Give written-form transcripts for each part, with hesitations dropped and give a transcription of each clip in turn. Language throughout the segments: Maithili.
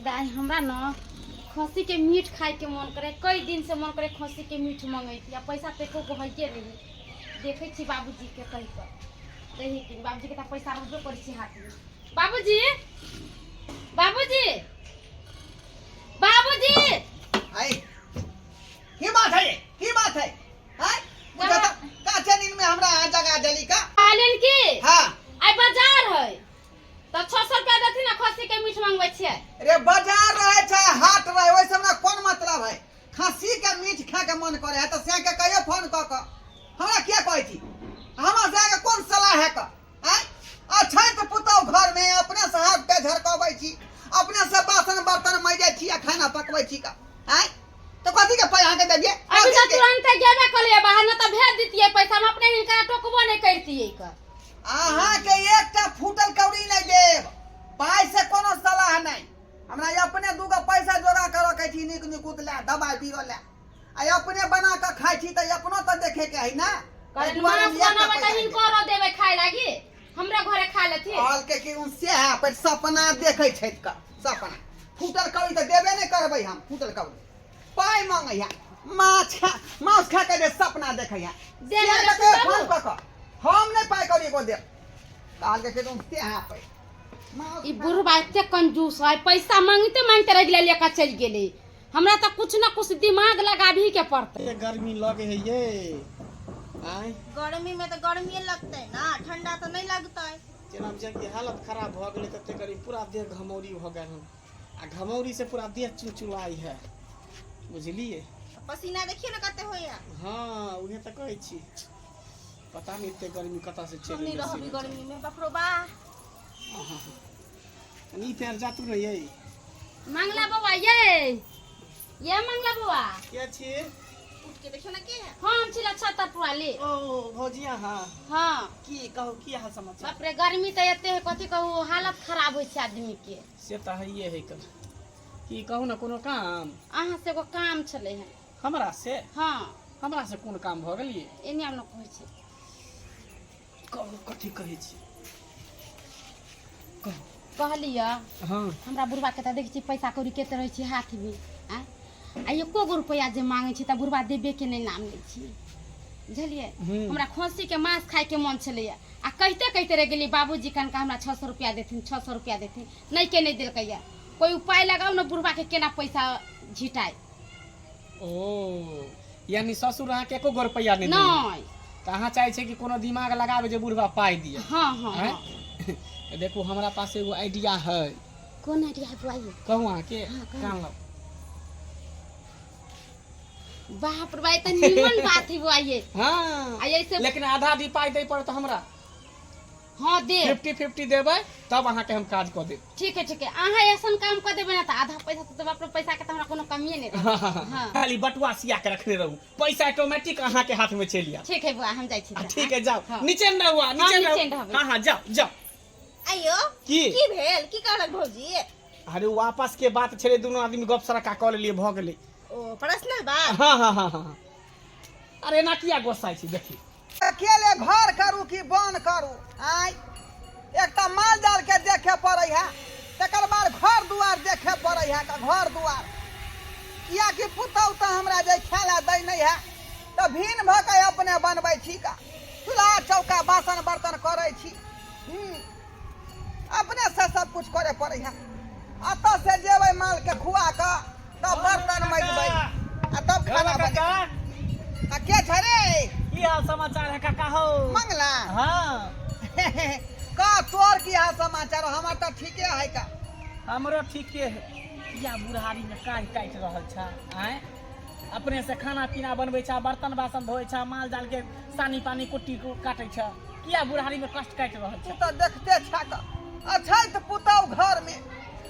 दाइ हमरा न खस्सीके मीट खाइके मन करे, कई दिन से मन करे खस्सीके मीट मंगैती, आ पैसा तऽ एको गो हइए नहीं। देखै छी बाबूजीके कहि कऽ दै कि बाबूजीके तऽ पैसा रहबे करै छै हाथमे। बाबूजी, बाबूजी, बाबूजी। आई की बात है, की बात है? आय बुझा त काचे नींद में हमरा अहाँ जगा देली का? कहलियन की हाँ। आइ बाजार है तऽ 600 रुपया देथिन ने, खस्सी के मीट मंगबै छियै। रे बाजार रहे चाहे हाट रहे, ओहिसे हमरा कोन मतलब है? खस्सी के मीट खाए के मन करे है तऽ से के कहियो फोन कऽ कऽ, हमरा किया कहै छी? हमरा से के कोन सलाह है का? आय अछैत पुतहु घर में अपने से हाथ पे झरकबै छी, अपने से बासन बर्तन मजै छी आ खाना पकबै छी का? आय तो कथी के पाई अहाँके देलियै? अभी तऽ तुरंत गेबे कलियै बाहर, न तऽ भेज दितियै पैसा, हम अपने हिनका टोकबो नहि करतियै का। अहाँके एकटा फूटल कौड़ी नहि देब, पाई से कोनो सलाह नहि। हमरा अपने दूगो पैसा जोगा के रखै छी नीक निकुत लए, दबाइ बीरो लए, आ अपने बना कऽ खाइ छी तऽ अपनो तऽ देखे के है ना। कहलियनि मांस बनाबै तऽ हिनकरो देबै खाय लागी, हमरा घरे खा लेथिन। कहलकै कि उन से है पर सपना देखै छथि का सपना। फूटल कौड़ी तऽ देबे नहि करबै हम, फूटल कौड़ी पाइ मांगै है, माछ खा मांस खा के जे सपना देखै है। दे से देबै के बाबू। फोन कऽ कऽ हम नहि पाइ कौड़ी एको देब। कहलकै कि तुम से है पर मांस ई बुढ़बा एते कंजूस है, पैसा मांगते मांगते रह गेलै, लेकर चलि गेलै। हमरा तऽ कुछ न कुछ दिमाग लगाबही के पड़तै। एते गर्मी लगे है ये आय। गर्मी में तो गर्मी लगतै ना, ठंडा तो नहीं लगतै। जेना बुझाय कि हालत खराब भऽ गेलै तते गर्मी, पूरा देह घमौरी भऽ गेल हन, आ घमौरी से पूरा देह चुलचुलाइ है, बुझलिए? पसीना देखियो ना कते होइया। हाँ, उहे तऽ कहै छी, पता नहि एते गर्मी कतऽ से हम चलि नहीं एलै रहबी से। गर्मी में, बाप रो बा। कनी पैर जातू ने ये। मंगला बौआ ये, ये मंगला बौआ। के छी? उठ के देखियो ना के है। हाँ, हम छी छत वाली। ओ भौजिया। हाँ। हाँ। की कहू, की हाल समाचार? बाप रे, गर्मी तऽ एते है, कथी कहू, हालत खराब होइ छै आदमी के। से तऽ हइए है। कल की कहू ने, कोनो काम? अहाँ से एगो काम छलै हन। हमरा से? हाँ। हमरा से कोन काम भऽ गेलियै? एने हम कहै छी। कहू, कथी कहै छी, कहू। कहलियै। हाँ। हमरा बुढ़बा के तऽ देखै छी पैसा कौड़ी कते रहै छै हाथमे, आँय, आ एको गो रुपैआ जे मांगै छी तऽ बुढ़बा देबे के नहि नाम लै छी, बुझलियै? हमरा खस्सी के मांस खाय के मन छलैया, आ कहिते कहिते रहि गेलियै बाबूजी कनका हमरा 600 रुपैआ देथिन, 600 रुपैआ देथिन, नहि के नहि देलकैया। कोइ उपाय लगाउ ने, बुढ़बा के केना पैसा झिटाइ। ओ यानी ससुर अहाँके एको गो रुपैआ नहि दैया? नहि। तऽ अहाँ चाहै छियै कि कोनो दिमाग लगाबै जे बुढ़बा पाइ दिअ? हाँ हाँ। आँय? हाँ। तऽ देखू, हमरा पास एगो आइडिया है। कोन आइडिया है बुआ ये? कहू अहाँके? हाँ, कहू। कान लाउ। बाप रे बा, ई तऽ नीमन बात है बुआ ये। हाँ। आ ऐसे लेकिन आधा आधी पाइ दै पड़त हमरा। हाँ, दे। 50-50 देबै तब अहाँके हम काज कऽ देब। ठीक है, ठीक है, अहाँ ऐसन काम कऽ देबै ने तऽ आधा पैसा तऽ देबै, अपना पैसा के तऽ हमरा कोनो कमिए नहि रहत। हाँ। खाली बटुआ सिया के रखने रहू, पैसा ऑटोमेटिक अहाँके हाथ में चलि आयत। ठीक है बुआ, हम जाइ छी। आ, तऽ। ठीक है, जाओ। हाँ। नीचे न हुआ, नीचे न। नीचे रहबै। हाँ हाँ, जाओ जाओ। आइयो। की? की भेल, की कहलक भौजी? अरे ओ आपस के बात छलै, दुनू आदमी गप सड़का कऽ लेलियै, भऽ गेलै। ओ पर्सनल बात। हाँ हाँ हाँ हाँ, अरे एना किया गोस्साइ छी, देखी। अकेले घर करू कि बन करू? आय एकटा माल जाल के देखे पड़ै है, तकर बाद घर दुआर देखे पड़ै है का घर दुआर, कियाकि पुतहु तऽ हमरा जे खाय दै नहि है तऽ भिन भऽ के अपने बनबै छी का, चूल्हा चौका बासन बर्तन करै छी। अपने से सब कुछ करे पड़ै है। एतऽ से जेबै माल के खुआ कऽ तब बर्तन मजबै आ तब खाना काका। बनेबै। आ के छै रे? की हाल समाचार है काका हो? मंगला। हाँ। का तोर की हाल समाचार? हमर तऽ ठीके है का। हमरो ठीके है। किया बुढ़ारी में काज काटि रहल छा आँय? अपने से खाना पीना बनबै छा, बर्तन बासन धोइ छा, माल जाल के सानी पानी कुट्टी काटै छा, किया बुढ़ारी में कष्ट काटि रहल तू छा? तऽ देखते छा का, अछैत पुतहु घर में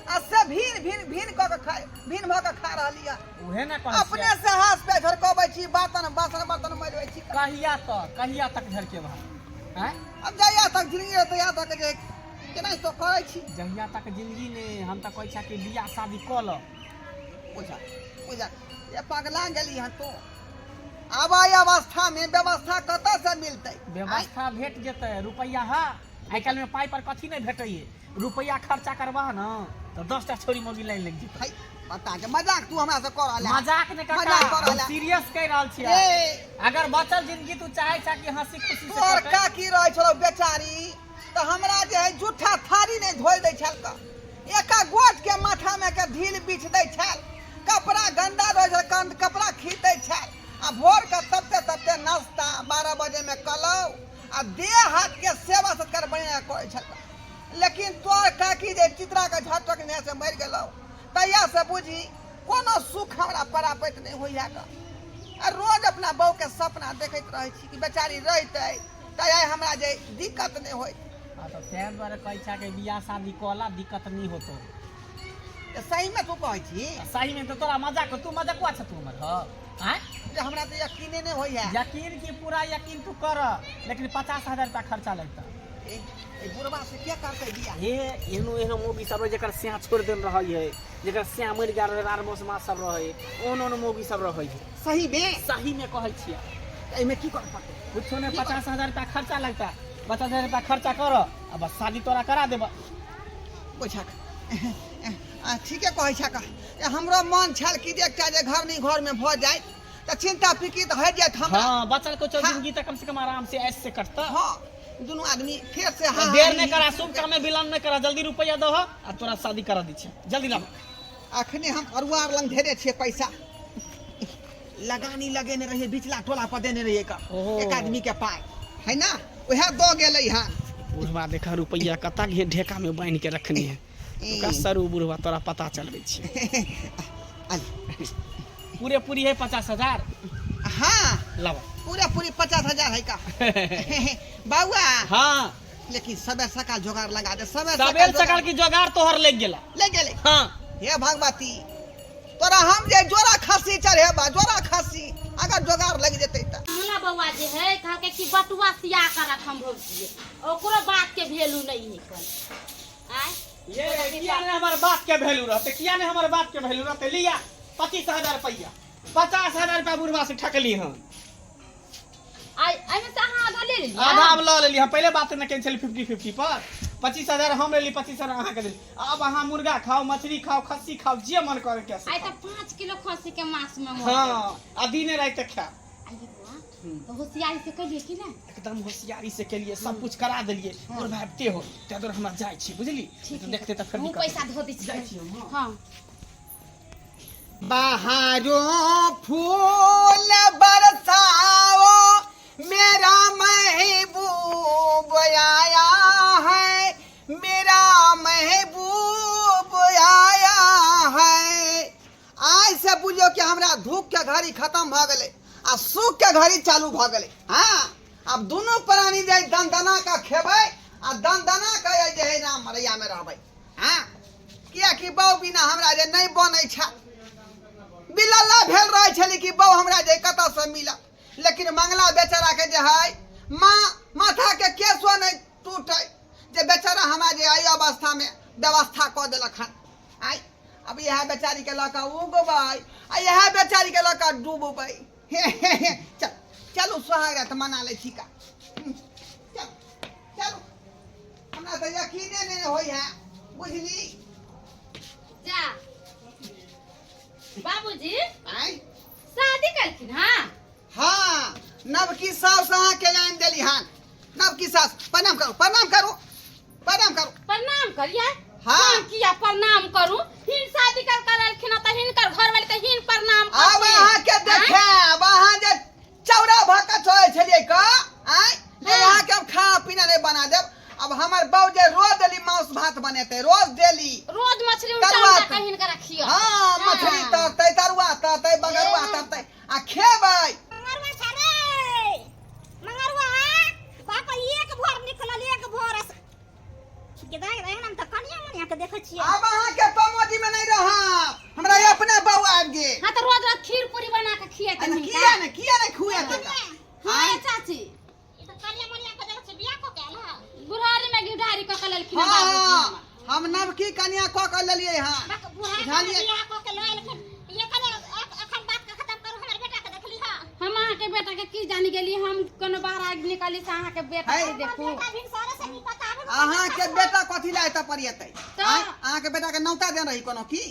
आ से भिन भिन भिन कऽ के खाय, भिन भऽ के खा रहली है। उहे ने कहै अपने छियै। से हाथ पे झरकबै छी, बासन बासन बर्तन मजबै छी। कहिया तक, कहिया तक झरकेबा आँय? अब जहिया तक जिंदगी रहतै तहिया तक जे केना तो करै छी। जहिया तक जिंदगी ने, हम तऽ कहै छियै कि बियाह शादी कऽ ल। बुझा बुझा, ये पगला गेली हँ तू? आब एहि अवस्था में व्यवस्था कतऽ से मिलतै? व्यवस्था भेट जेतै, रुपैआ है। आइ काल्हिमे पाइ पर कथी नहि भेटैए, रुपैआ खर्चा करबह ने। तऽ 10 टा छोरी मौगी लाइन लागि जेतौ। है बता के मजाक तू हमरा से कर रहल है। मजाक ने मजाक काका, कर रहल हम है। सीरियस कहि रहल छियै। ए अगर बचल जिंदगी तू चाहे छा कि हंसी खुशी से तोहर कटे, काकी रहै छलौ बेचारी तऽ हमरा जे है जूठा थारी नहि धोइ दै छल कऽ, एका गोट के माथा में के ढील बिछ दै छल, कपड़ा गंदा रहै छल कंद कपड़ा खींच दै छल, आ भोर के तबते तबते नाश्ता 12 बजे में कलौ आ देह हाथ के सेवा सत्कार बढ़िया करै छल। लेकिन तोहर काकी जे चित्रा के झटक ने से मरि गेलौ तहिया से बुझी कोनो सुख हमरा परापैत नहि होइया कऽ। आ रोज अपना बहू के सपना देखैत रहै छी कि बेचारी रहितै तऽ आइ हमरा जे दिक्कत नहि होइत। हाँ, तऽ ताहि दुआरे कहै छा कि बियाह शादी कऽ ला, दिक्कत नहि होतो। तऽ सहीमे तू कहै छी? सही में तो तोरा मजाक, तू मजकुआ छ तू हमर ह आँय? जे हमरा तऽ यकीने नहि होइया। यकीन की पूरा यकीन तू कर, लेकिन 50,000 रुपया खर्चा लगता। ए ए बुढ़बा से के करतै बियाह? हे एहनो एहनो मौगी सब रहे जेकर स्याह छोड़ि देल रहै है, जेकर स्याह मरि गेल रहै, रार मास सब रहै, ओहन ओहन मौगी सब रहै है। सही में? सही में कहै छियै। तऽ एहिमे की करऽ पड़तै? कुछो नहि, 50,000 रुपया खर्चा लगता, 50,000 रुपया खर्चा कर आ बस शादी तोरा करा देब। बुझक आ ठीके कहै छक, हमरो मन छल कि जे एकटा जे घर नहि घरमे भऽ जाय तऽ चिंता फिकिर तऽ हटि जायत हमरा। हाँ, बचल कुछ हाँ। जिंदगी तऽ कम से कम आराम से ऐश से कटता। हाँ, दुनू आदमी फेर से हाँ। देर नहि करा, शुभ काम में विलम्ब नहि करा, जल्दी रुपया दह आ तोरा शादी करा दै छियै, जल्दी लाब। अखने हम अरुआर लंग धेने छियै पैसा, लगानी लगेने रहियै, बिचला टोला पर देने रहियै का ओहो। एक आदमी के पाय है ना, उएह दऽ गेलै हन। बुढ़वा देखा रुपया कता घे ढेका में बान्हि के रखने है ओकरा। सरू बुढ़वा तोरा पता चलबै छै। आले। पूरे पूरी है 50,000? हाँ। लाब। पूरा पूरी 50,000 है का बउआ? हाँ। लेकिन सबेर सकाल जोगाड़ लगा दे, सबेर। सबेर सकाल की जोगाड़ तोहर लग गेला। ले गेलै। हाँ। हे भगवती, तोरा हम जे जोड़ा खस्सी चढ़ेबा, जोड़ा खस्सी अगर जोगाड़ लग जेतै तऽ। मुन्ना बौआ जे है कहलकै कि बटुआ सिया कर रखम भौजी, ओकरो बात के वैल्यू नहीं है कल आय। ये किया ने हमर बात के वैल्यू रहते, किया ने हमर बात के वैल्यू रहते? लिया 25,000 रुपया, 50,000 रुपया बुढ़वा से ठकली हम। आइ एहिमे से अहाँ आधा ले लेलियै? आधा हम लऽ लेली। हम पहिले बात ने केने छली 50-50 पर, 25,000 हम लेली, 25,000 अहाँके देली। अब अहाँ मुर्गा खाओ, मछली खाओ, खस्सी खाओ, जे मन करे के से आइ तऽ खाओ। 5 किलो खस्सी के मांस में मर। हाँ, आ दिने राति खायब। आइए बौआ, तऽ होशियारी से कहिए कि ना? एकदम होशियारी से केलिए, सब कुछ करा देलिए। और भाबते हो ताहि दुआरे हमरा जाइ छी, बुझली? ठीक तऽ है। देखते तऽ फेर हमहूँ दिक्कत। पैसा धो दै जाइ छी। छी हम, हाँ। हाँ। बहारों फूल बरसाओ, मेरा महबूब आया है, मेरा महबूब आया है। आइ से बुझियौ कि हमरा धूप के घड़ी खत्म भऽ गेलै आ सुख के घड़ी चालू भऽ गेलै। हाँ, आब दुनू प्राणी जे दनदना कऽ खेबै आ दनदना कऽ जे है राम मरैया में रहबै। हाँ, कियाकि बहू बिना हमरा जे नहि बनै छै। बिलल्ला भेल रहै छलै कि बहू हमरा जे कतऽसँ मिलत, लेकिन मंगला बेचाराके जे है माँ माथाके केशो नहि टूटै जे बेचारा हमरा जे एहि अवस्थामे व्यवस्था कऽ देलक हन। आइ अब इएह बेचारीके लऽ कऽ उगबै आ इएह बेचारीके लऽ कऽ डूबबै। हे हे हे, चल चलू, सोहाग रात मना लै छी का। चल चलू, हमरा तऽ यकीने नहि होइ है, बुझली? जा बाबूजी। आँय? शादी कलखिन? हाँ। हाँ, नवकी सास अहाँके आनि देली हन, नवकी सास। प्रणाम करू, प्रणाम करू, प्रणाम करू। प्रणाम करिए? हाँ। हम किया प्रणाम करू? हिन शादी कर कर तऽ हिनकर घर वाली तऽ हिन प्रणाम आब करथिन। अहाँके देखायब, अहाँ जे चौरा भऽ कऽ छोड़ै छलियै क आँय जे अहाँके हम खाना पीना नहि बना देब। अब हमर बहू जे रोज डेली मांस भात बनेतै, रोज डेली। रोज मछली उल्टा तरुआ उल्टा कऽ हिनकर खिया। हाँ, मछली तरतै, तरुआ तरतै, बगरुआ तरतै आ खेबै। मंगरुआ छै रे मंगरुआ, बाप, एक भोर निकलल, एक भोर के दाग रहे हम तऽ कनिया मनिया के देखै छियै। आब अहाँके पमोजी में नहीं रहब, हमरा अपने बहू आबि गेल। हाँ, तऽ रोज रोज खीर पूरी बना के खिएतै अरे हिनका। किया ने, किया ने खुएतै? हाँ चाची। ई तऽ कनिया मनिया के देखै छियै, बियाह कऽ के आयल हँ। बुढ़ारी में घिढारी कऽ के लेलखिन हँ बाबूजी हाँ हमर। हम नवकी कनिया कऽ के लेलियै हँ। बाक बुढ़ा बुझलियै? बियाह कऽ के लऽ एलखिन। ये कने अखन बात के खत्म करू, हमर बेटा के देखली हँ? हम अहाँके बेटा के की जानी गेली हम कोनो बाहर निकली से अहाँके बेटा है। के देखू। बेटा भिनसरे से नहीं पता आबे। अहाँके बेटा कथी लाए तऽ परियतै? तऽ- आँय, अहाँके बेटा के नौता देने रही कोनो की?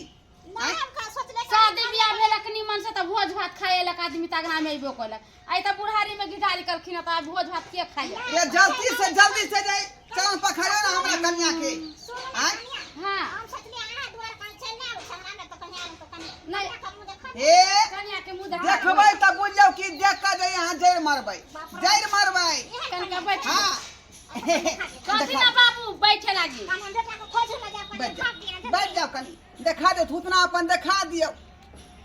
नहि, हम का सोचले शादी बियाह भेलक निमन से तऽ भोज भात खाए आदमी तऽ अगना में अयबो कयलक। आइ तऽ बुढ़ारी में घिढारी करलखिन तऽ आब भोज भात के खाइए? ये जल्दी से जाई, चरण पकड़ियो ना हमरा कन्या के। सुनू ने। आँय? कनिया, हाँ। हम सोचले अहाँ दुआर कहीं चलि ने आबै हमरा ने, तऽ कहीं आबै तऽ कनि नहि। कनिया के मुँह देखब। हे, कनिया के मुँह देखा। देखबै तऽ बुझ जाउ कि देख कऽ जे यहाँ जड़ि मरबै, जड़ि मरबै। कनिका बैठ। हाँ। कथी ना बाबू, बैठे लागी। हम बेटा के खोजू ने जा। बैठ देखा जाओ। दिया। बैठ जाओ, कनी देखा दे, थूतना अपन देखा दियौ।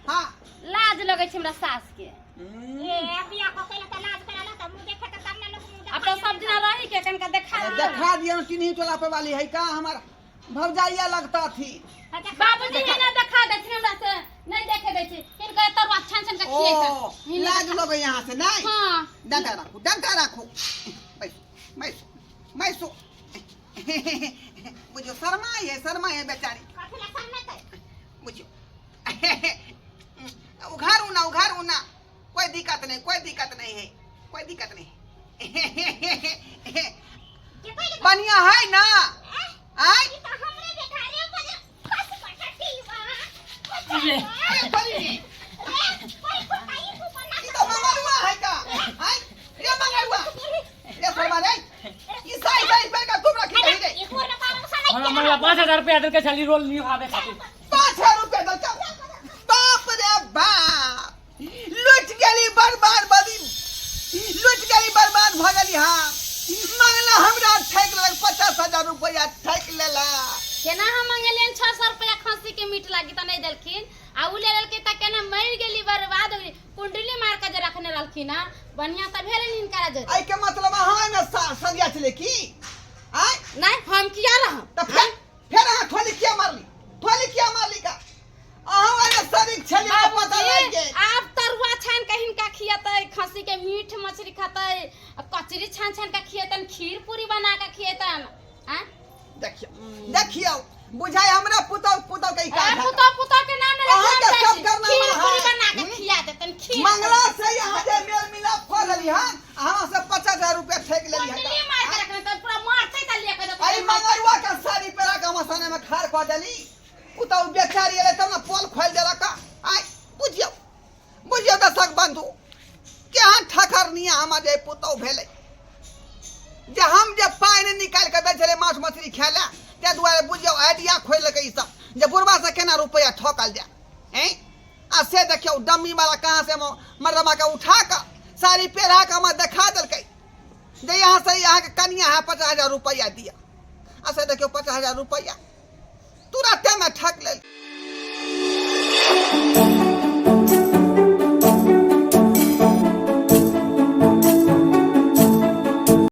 हाँ। लाज लगै छै हमरा सास के। ए, बियाह कऽ के तऽ लाज करल तऽ मुँह देखे तऽ तब ने लोक मुँह। अब तऽ सब दिना रही के कनिका देखा अरे, दियौ। देखा दियौ। टिन्ही टोला पे वाली है का, हमर भौजाइया लगता थी। बाबूजी ने ना देखा दै छै, हमरा से नहीं देखे दै छै। हिनका तरुआ छान छान के ओ खिएतै। लाज लगे यहाँ से नहीं? हाँ। डंटा राखू, डंटा राखू। बैसो, बैसो, बैसो। बुझियो, शर्माई है, शर्माई है बेचारी। कथी ला शरमेतै? बुझियो, उघारू ना, उघारू ना, कोई दिक्कत नहीं, कोई दिक्कत नहीं है, कोई दिक्कत नहीं। के कहि? बढ़िया है ना? आय। ई तऽ हमरे बेटा रे, बजे फस पटटी बा। रे। अरे बड़ी रे, कोई कोई ऊपर। ई तो मंगरुआ है का? आय रे मंगरुआ, रे शर्मा रे, ई साई साई पे का तुम रखी रही रे। ई पूर्ण पालन से। हमरा मंगला 5000 रुपया देलकै छली रोल निभावे खातिर। 5000 रुपया दलका? बाप रे बाप, लुटि गेली, बर्बाद बदी, लुटि गेली, बर्बाद भऽ गेली। हाँ, मंगला हमरा ठकि लेलक, 50,000 रुपया ठकि लेलक। केना हम मंगेलियन 600 रुपया खस्सी के मीट लागी तऽ नहीं देलखिन आ उ ले लेलखिन, तऽ केना मरि गेली, बर्बाद हो गेली। कुंडली मार के जे रखने रहलखिन हँ, बढ़िया तऽ भेलै ने हिनकरा जे। एहिके मतलब अहाँ एहिमे सरिया छलै की? आँय? नहीं, हम किया रहब? तऽ फेर फेर अहाँ ठोली किया मारली? ठोली किया मारली का? अहाँ एहिमे शरीक छली तऽ पता लागि गेल। आब तरुआ छान के हिनका खियेतै, खस्सी के मीट मछली खतै, आ कचरी छान छान के खियेतन, खीर पूरी बना के खियेतन आँ। देखियौ, देखियौ, बुझाइ हमरा पुतौ पुतौ के ई काज है। पुतौ पुतौ के नाम नहि अहाँके लेबै। सब करना खीर पूरी है। बना के खिया देतन खीर। मंगला से यहाँ जे मेल मिलाप कऽ लेली हन, अहाँ से 50,000 रुपया ठकि लेली हन। कुंडली मार के रखने तऽ पूरा मारतै तऽ लेके जेतै। अरे, मंगरुआ के साड़ी पहिरा के हमरा सामने में खाड़ कऽ देली। उ तऽ उ बेचारी एलै तब ने पोल खोलि देलक। आइ बुझियौ, बुझियौ दर्शक बंधु, केहन ठकरनिया हमर जे पुतहु भेलै, जे हम जे पाइ नहि निकालि कऽ दै छलै माछ मछली खाय लए, ताहि दुआरे बुझियौ आइडिया खोलि ई सब जे बुढ़बा से केना रुपैआ ठकल जाय। ऐं, आ से देखियौ, डम्मी वाला कहाँ से मर्दमा के उठा कऽ साड़ी पहिरा कऽ हमरा देखा देलकै जे यहाँ से अहाँके कनिया है, 50,000 रुपैआ दिअ। आ से देखियौ, 50,000 रुपैआ तुरते।